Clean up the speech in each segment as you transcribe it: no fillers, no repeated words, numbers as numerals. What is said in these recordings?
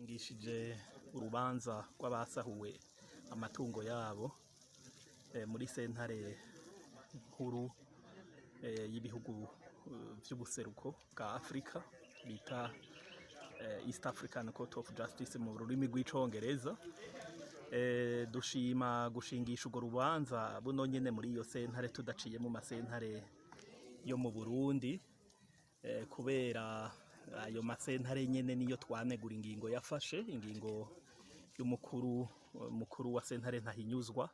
Ngishije urubanza rw'abasahuwe amatungo yabo muri sentare nkuru y'ibihugu vy'ubuseruko bwa Afrika bita East African Court of Justice mu rurimi rw'icongereza. Dushima gushingisha urwo rubanza buno nyene muri iyo sentare tudaciye mu masentare yo mu Burundi, kubera ayo masentare nyene niyo twanegura ingingo yafashe, ingingo y'umukuru mukuru wa sentare ntahinyuzwa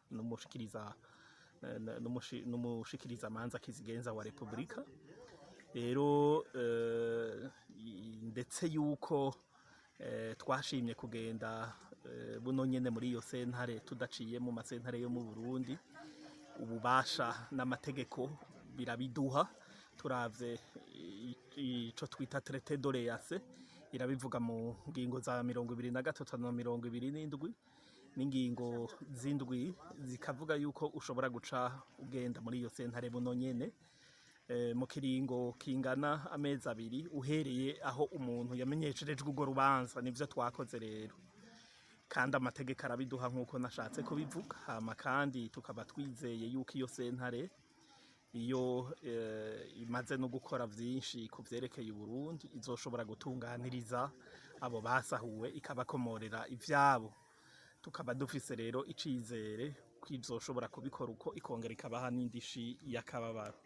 n'umushikiriza manza kizigenza wa Republika. Rero ndetse yuko twashimye kugenda buno nyene muri iyo sentare tudaciye mu masentare yo mu Burundi, ububasha n'amategeko birabiduha. Turavye ico twita traité de l'EAC, irabivuga mu ngingo za 23 na 27, n'ingingo z'indwi zikavuga yuko ushobora guca ugenda muri iyo sentare buno nyene mu kiringo kingana amezi 2 uhereye aho umuntu yamenyesherejwe urwo rubanza. Nivyo twakoze rero, kandi amategeko arabiduha nk'uko nashatse kubivuga. Hama kandi tukaba twizeye yuko iyo sentare iyo imaze no gukora vyinshi ku vyerekeye Uburundi izoshobora gutunganiriza abo basahuwe, ikabakomorera ivyabo. Tukaba dufise rero icizere ko izoshobora kubikora uko, ikongera ikabaha n'indishi y'akababaro.